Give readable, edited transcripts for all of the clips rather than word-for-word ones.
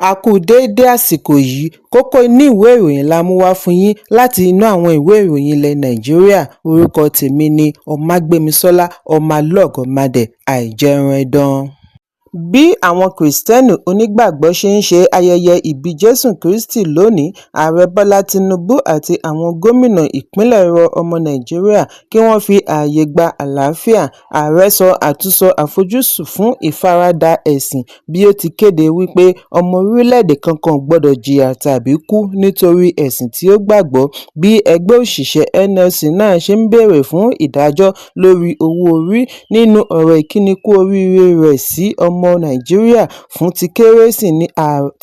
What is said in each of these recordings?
A kú déédé àsìkò yìí. Kókó inú ìwé ìròyìn la mú wá fún yín láti inú àwọn ìwé ìròyìn ilẹ̀ Nàìjíríà. Orúkọ tèmi ni Ọmágbémisọ́lá Ọmọlọ́gọ̀mádẹ Àìjẹunẹdàn. Bí àwọn Kristẹni onígbàgbọ́ ṣe ń ṣe ayẹyẹ ìbí Jésù Kristi lónìí, Ààrẹ Bọ́lá Tinubu àti àwọn gómìnà ìpínlẹ̀ rọ ọmọ Nàìjíríà kí wọ́n fi ààyè gba àlàáfíà. Ààrẹ sọ àtúnsọ àfojúsùn fún ìfaradà ẹ̀sìn bí ó ti kéde wípé ọmọ orílẹ̀-èdè kankan ò gbọdọ̀ jìyà tàbí kú nítorí ẹ̀sìn tí ó gbàgbọ́. Bí ẹgbẹ́ òṣìṣẹ́ NLC náà ṣe ń béèrè fún ìdájọ́ lórí owó orí. Nínú ọ̀rọ̀ ìkíni kú oríire rẹ̀ sí ọmọ Nàìjíríà fún ti Kérésì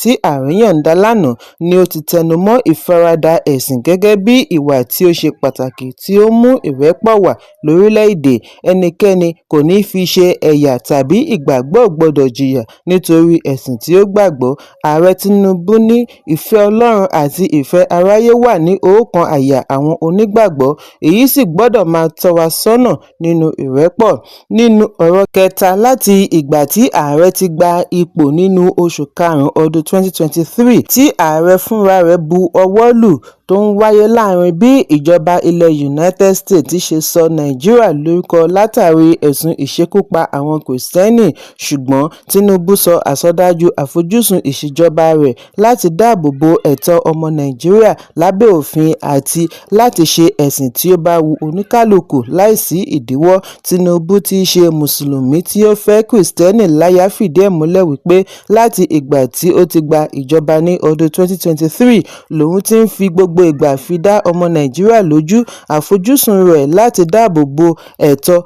tí ààrẹ yọ̀ǹda lánàá ni ó ti tẹnumọ́ ìfaradà ẹ̀sìn gẹ́gẹ́ bí ìwà tí ó ṣe pàtàkì tí ó ń mú ìrẹ́pọ̀ wá lórílẹ̀-èdè. Ẹnikẹ́ni kò ní fi ṣe ẹ̀yà tàbí ìgbàgbọ́ ò gbọdọ̀ jìyà nítorí ẹ̀sìn tí ó gbàgbọ́. Ààrẹ Tinubu ní ìfẹ́ Ọlọ́run àti ìfẹ́ aráyé wà ní oókan àyà àwọn onígbàgbọ́, èyí sì gbọdọ̀ máa tọ́ wa sọ́nà nínú ìrẹ́pọ̀. Nínú ọ̀rọ̀ kẹta láti ìgbà tí ààrẹ ti gba ipò nínú oṣù karùn-ún ọdún 2023 tí ààrẹ fúnra rẹ̀ bu ọwọ́ lù, tó ń wáyé láàrin bí ìjọba ilẹ̀ United States ṣe sọ Nàìjíríà lórúkọ látàrí ẹ̀sùn ìṣekúpa àwọn Kristẹni, ṣùgbọ́n Tinubu sọ àsọdájú àfojúsùn ìṣèjọba rẹ̀ láti dáàbò bo ẹ̀tọ́ ọmọ Nàìjíríà lábẹ́ òfin àti láti ṣe ẹ̀sìn tí ó bá wu oníkálukú láìsí ìdíwọ́. Tinubu tí í ṣe Mùsùlùmí tí ó fẹ́ Kristẹni láya fìdí ẹ̀ múlẹ̀ wípé láti ìgbà tí ó ti gba ìjọba ní ọdún 2023 lòun ti ń fi gbogbo ìgbà fi dá ọmọ Nàìjíríà lójú àfojúsùn rẹ̀ láti dáàbò bo ẹ̀tọ́,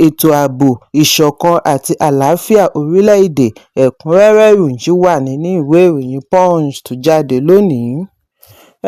ètò ààbò, ìṣọ̀kan àti àlàáfíà orílẹ̀-èdè. Ẹ̀kúnrẹ́rẹ́ ìròyìn yìí wà nínú ìwé ìròyìn Punch tó jáde lónìí.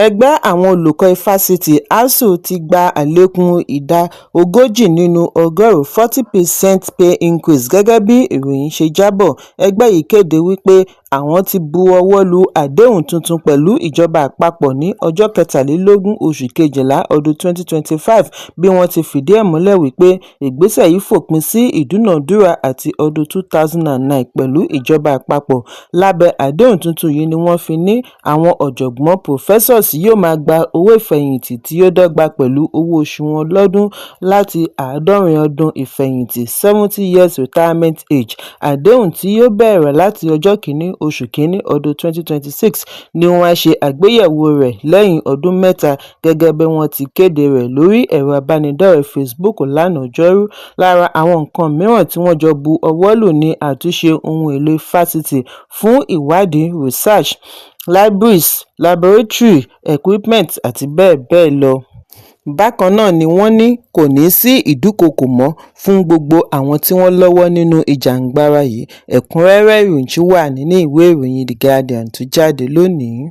Ẹgbẹ́ àwọn olùkọ́ ifásitì ASUU ti gba àlékún ìdá 40 nínú ọgọ́rùn-ún 40% pay increase gẹ́gẹ́ bí ìròyìn ṣe jábọ̀. Ẹgbẹ́ yìí kéde wípé àwọn ti bu ọwọ́ lu àdéhùn tuntun pẹ̀lú ìjọba àpapọ̀ ní ọjọ́ 23 oṣù kejìlá ọdún 2025, bí wọ́n ti fìdí ẹ̀ múlẹ̀ wípé ìgbésẹ̀ yìí fòpin sí ìdúnàádúrà àti ọdún 2009 pẹ̀lú ìjọba àpapọ̀. Lábẹ́ àdéhùn tuntun yìí ni wọ́n fi ní àwọn ọ̀jọ̀gbọ́n professors yóò máa gba owó ìfẹ̀yìntì tí ó dọ́gba pẹ̀lú owó oṣù wọn lọ́dún láti 70 ọdún ìfẹ̀yìntì 70 years retirement age. Àdéhùn tí yóò bẹ̀rẹ̀ láti ọjọ́ 1 oṣù kínní ọdún 2026 ni wọ́n á ṣe àgbéyẹ̀wò rẹ̀ lẹ́yìn ọdún mẹ́ta, gẹ́gẹ́ bí wọ́n ti kéde rẹ̀ lórí ẹ̀rọ ìbánidọ́rẹ̀ẹ́ Facebook lánàá ọjọ́rú. Lára àwọn nǹkan mìíràn tí wọ́n jọ bu ọwọ́ lù ní àtúnṣe ohun èlò ifásitì fún ìwádìí research, libraries, laboratory equipment àti bẹ́ẹ̀ bẹ́ẹ̀ lọ. Bákan náà ni wọ́n ní kò ní í sí ìdúnkookò mọ́ fún gbogbo àwọn tí wọ́n lọ́wọ́ nínú ìjàngbara yìí. Ẹ̀kúnrẹ́rẹ́ ìròyìn yìí wà nínú ìwé ìròyìn The Guardian tó jáde lónìí.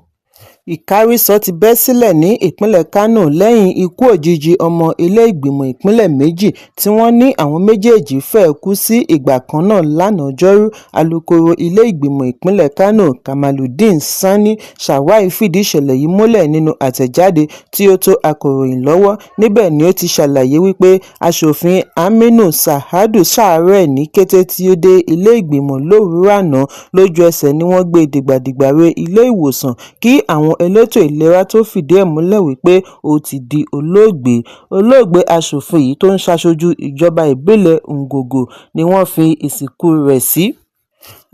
Ìkárísọ ti bẹ́ sílẹ̀ ní ìpínlẹ̀ Kánò lẹ́yìn ikú òjijì ọmọ ilé-ìgbìmọ̀ ìpínlẹ̀ méjì tí wọ́n ní àwọn méjèèjì fẹ́ẹ́ kú sí ìgbà kan náà lánàá ọjọ́rú. Alūkkóró ilé-ìgbìmọ̀ ìpínlẹ̀ Kánò, Kamaluddeen Sani Shawai, fìdí ìṣẹ̀lẹ̀ yìí múlẹ̀ nínú àtẹ̀jáde tí ó tó akọ̀ròyìn lọ́wọ́. Níbẹ̀ ni ó ti ṣàlàyé wípé aṣòfin Aminu Saadu ṣàárẹ̀ ní kété tí ó dé ilé-ìgbìmọ̀ lówùúrọ̀ àná. Lójú ẹsẹ̀ ni wọ́n gbé e dìgbàdìgbà re ilé-ìwòsàn kí àwọn elétò ìlera tóó fìdí ẹ̀ múlẹ̀ wípé ó ti di olóògbé. Olóògbé aṣòfin yìí tó ń ṣaṣojú ìjọba ìbílẹ̀ Ungogo ni wọ́n fi ìsìnkú rẹ̀ sí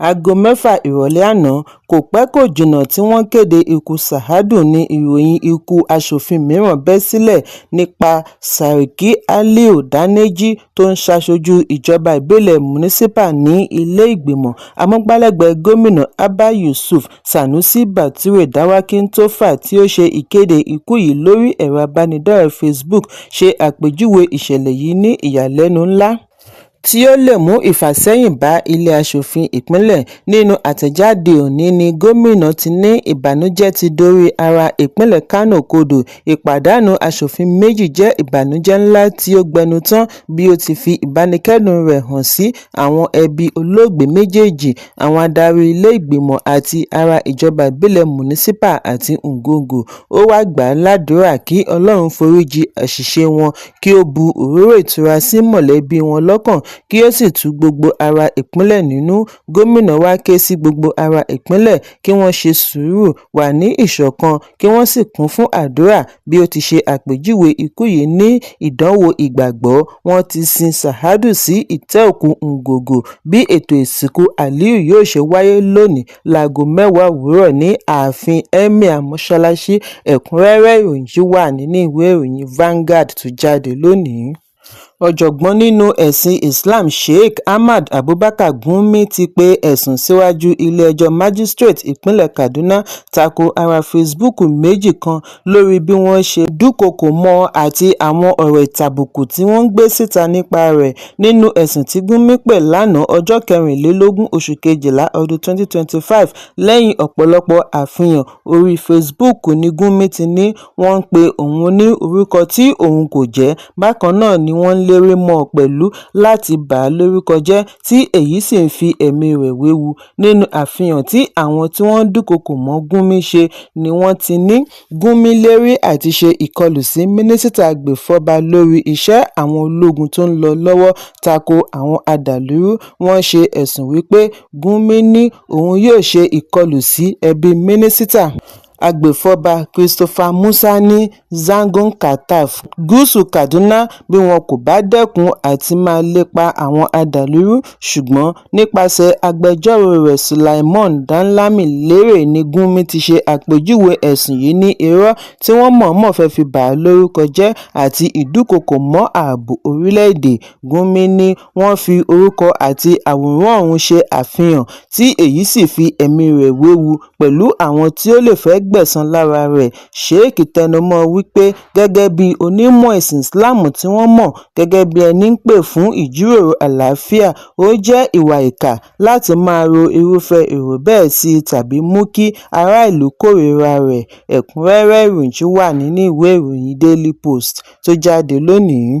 aago 6 ìrọ̀lẹ́ àná. Kò pẹ́ kò jìnnà tí wọ́n kéde ikú Saadu ní ìròyìn ikú aṣòfin mìíràn bẹ́ sílẹ̀ nípa Sarki Aliu Daneji tó ń ṣaṣojú ìjọba ìbílẹ̀ Municipal ní ilé-ìgbìmọ̀. Amúgbálẹ́gbẹ̀ẹ́ gómìnà Abba Yusuf, Sanusi Bature Dawakin-Tofa, tí ó ṣe ìkéde ikú yìí lórí ẹ̀rọ ìbánidọ́rẹ̀ẹ́ Facebook, ṣe àpèjúwe ìṣẹ̀lẹ̀ yìí ní ìyàlẹ́nu ńlá tí ó lè mú ìfàsẹ́yìn bá ilé aṣòfin ìpínlẹ̀. Nínú àtẹ̀jáde òní ní gómìnà ti ní ìbànújẹ́ ti dorí ará ìpínlẹ̀ Kánò kodò. Ìpàdánù aṣòfin méjì jẹ́ ìbànújẹ́ ńlá tí ó gbẹnu tán, bí ó ti fi ìbánikẹ́dùn rẹ̀ hàn sí àwọn ẹbí olóògbé méjèèjì, àwọn adarí ilé ìgbìmọ̀ àti ará ìjọba ìbílẹ̀ Municipal àti Ungogo. Ó wáá gbà á ládùúrà kí Ọlọ́run foríjì àṣìṣe wọn kí ó bu òróró ìtura sí mọ̀lẹ́bí wọn lọ́kàn. kí ó sì tu gbogbo ará ìpínlẹ̀ nínú. Gómìnà wàá ké sí gbogbo ará ìpínlẹ̀ kí wọ́n ṣe sùúrù, wà ní ìṣọ̀kan kí wọ́n sì kún fún àdúrà bí ó ti ṣe àpèjúwe ikú yìí ní ìdánwò ìgbàgbọ́. Wọ́n ti sin Sa'adu sí ìtẹ́ òkú Ungogo bí ètò ìsìnkú Aliyu yóò ṣe wáyé lónìí láago 10 òwúrọ̀ ní ààfin Emir mọ́ṣáláṣí. Ẹ̀kúnrẹ́rẹ́ ìròyìn yìí wà nínú ìwé ìròyìn Vanguard tó jáde lónìí. Ọ̀jọ̀gbọ́n nínú ẹ̀sìn Islam Sheikh Ahmad Abubakar Gumi ti pe ẹ̀sùn síwájú ilé-ẹjọ́ májísréètì ìpínlẹ̀ Kaduna ta ko ará Facebook méjì kan lórí bí wọ́n ṣe dúnkookò mọ́ ọn àti àwọn ọ̀rọ̀ ìtàbùkù tí wọ́n gbé síta nípa rẹ̀. Nínú ẹ̀sùn tí Gumi pè lánàá ọjọ́ 24 oṣù kejìlá ọdún 2025 lẹ́yìn ọ̀pọ̀lọpọ̀ àfihàn orí Facebook ní Gumi ti ní wọ́n ń pe òun ní orúkọ tí òun kò jẹ́. Bákan náà ni wọ́n ń lérí mọ́ ọn pẹ̀lú láti bà á lórúkọ jẹ́, tí èyí sì ń fi ẹ̀mí rẹ̀ wewu. Nínú àfihàn tí àwọn tí wọ́n ń dúnkookò mọ́ Gumi ṣe ni wọ́n ti ní Gumi lérí àti ṣe ìkọlù sí mínísítà agbèfọ́ba lórí iṣẹ́ àwọn ológun tó ń lọ lọ́wọ́ ta ko àwọn adàlúrú. Wọ́n ṣe ẹ̀sùn wí pé Gumi ní òun yóò ṣe ìkọlù sí ẹbí mínísítà agbèfọ́ba Christopher Musa ní Zangon Kataf, gúúsù Kaduna, bí wọn kò bá dẹ́kun àti máa lépa àwọn adàlúrú. Ṣùgbọ́n nípasẹ̀ agbẹjọ́rò rẹ̀ Sulaimon Danlami Lere ní Gumi ti ṣe àpèjúwe ẹ̀sùn yìí ní irọ́ tí wọ́n mọ̀ọ́mọ̀ fẹ́ẹ́ fi bà á lórúkọ jẹ́ àti ìdúnkookò mọ́ ààbò orílẹ̀-èdè. Gumi ní wọ́n fi orúkọ àti àwòrán òun ṣe àfihàn, tí èyí sì fi ẹ̀mí rẹ̀ wewu pẹ̀lú àwọn tí ó lè fẹ́ẹ́ gbẹ̀san lára rẹ̀. Sheikh tẹnumọ́ ọn wí pé gẹ́gẹ́ bíi onímọ̀ ẹ̀sìn Islam tí wọ́n mọ̀ gẹ́gẹ́ bíi ẹni ń pè fún ìjíròrò àlàáfíà, ó jẹ́ ìwà ìkà láti máa ro irúfẹ́ èrò bẹ́ẹ̀ sí i tàbí mú kí aráàlú kórìíra rẹ̀. Ẹ̀kúnrẹ́rẹ́ ìròyìn yìí wà nínú ìwé ìròyìn Daily Post tó jáde lónìí.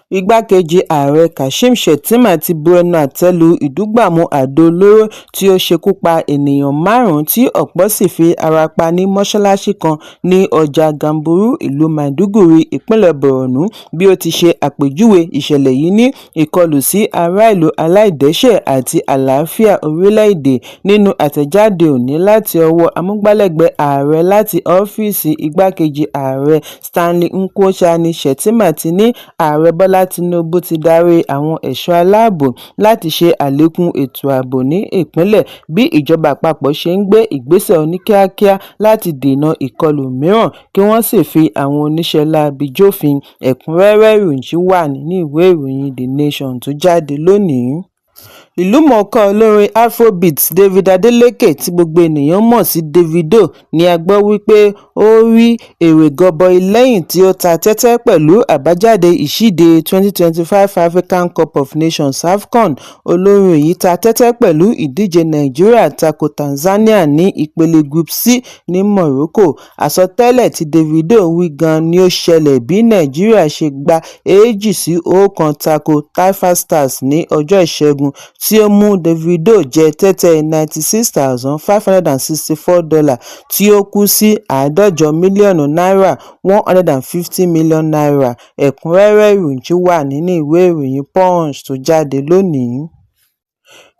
Igbákejì Ààrẹ Kashim Shettima ti bu ẹnu àtẹ́ lu ìbúgbàmù àdó olóró tí ó ṣekú pa ènìyàn márùn-ún tí ọ̀pọ̀ sì fi ara pa ní mọ́ṣáláṣí kan ní ọjà Gamboru, ìlú Maiduguri, ìpínlẹ̀ Borno, bí ó ti ṣe àpèjúwe ìṣẹ̀lẹ̀ yìí ní ìkọlù sí aráàlú aláìdẹ́ṣẹ̀ àti àlàáfíà orílẹ̀-èdè. Nínú àtẹ̀jáde òní láti ọwọ́ amúgbálẹ́gbẹ̀ẹ́ ààrẹ láti ọ́fíìsì igbákejì ààrẹ Stanley Nkwocha ní Shettima ti ní Ààrẹ Bọ́lá Tinubu ti darí àwọn ẹ̀ṣọ́ aláàbò láti ṣe àlékún ètò ààbò ní ìpínlẹ̀ bí ìjọba àpapọ̀ ṣe ń gbé ìgbésẹ̀ oníkíákíá láti dènà ìkọlù mìíràn kí wọ́n sì fi àwọn oníṣẹ́ láabi jófin. Ẹ̀kúnrẹ́rẹ́ ìròyìn yìí wà nínú ìwé ìròyìn The Nation tó jáde lónìí. Ìlúmọ̀ọ́ká olórin afrobeat David Adeleke, tí gbogbo ènìyàn mọ̀ sí Davido, ní a gbọ́ wípé ó rí èrè gọbọi lẹ́yìn tí ó ta tẹ́tẹ́ pẹ̀lú àbájáde ìṣíde 2025 African Cup of Nations (AFCON). Olórin yìí ta tẹ́tẹ́ pẹ̀lú ìdíje Nàìjíríà tako Tanzania ní ìpele Group C ní Morocco. Àsọtẹ́lẹ̀ tí Davido wí gan-an ni ó ṣẹlẹ̀ bí Nàìjíríà ṣe gbá 2-1 tako Taifa Stars ní ọjọ́ Ìṣẹ́gun, tí ó mú Davido jẹ tẹ́tẹ́ $96,564, tí ó kù sí 150 mílíọ̀nù náírà (₦150 million). Ẹ̀kúnrẹ́rẹ́ ìròyìn yìí wà nínú ìwé ìròyìn Punch tó jáde lónìí.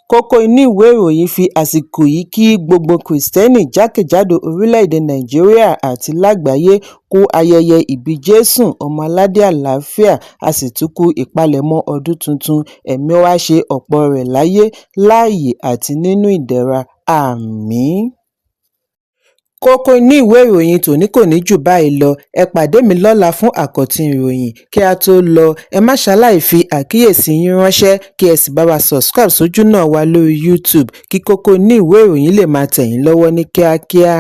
Kókó inú ìwé ìròyìn fi àsìkò yìí kí gbogbo Krìstẹ́nì jákèjádò orílẹ̀-èdè Nàìjíríà àti lágbàáyé kú ayẹyẹ ìbí Jésù ọmọ aládé àlàáfíà, a sì tún kú ìpalẹ̀mọ́ ọdún tuntun. Ẹ̀mí wa á ṣe ọ̀pọ̀ rẹ̀ láyé, láàyè àti nínú ìdẹ̀ra. Àmín. Kókó inú ìwé ìròyìn tòní kò ní jù báyìí lọ. Ẹ pàdé mi lọ́la fún àkọ́tún ìròyìn. Kí a tó lọ, ẹ má ṣaláì fi àkíyèsí yín ránṣẹ́ kí ẹ sì bá wa subscribe sójúnà wa lórí YouTube kí kókó inú ìwé ìròyìn lè máa tẹ̀ yín lọ́wọ́ ní kíákíá.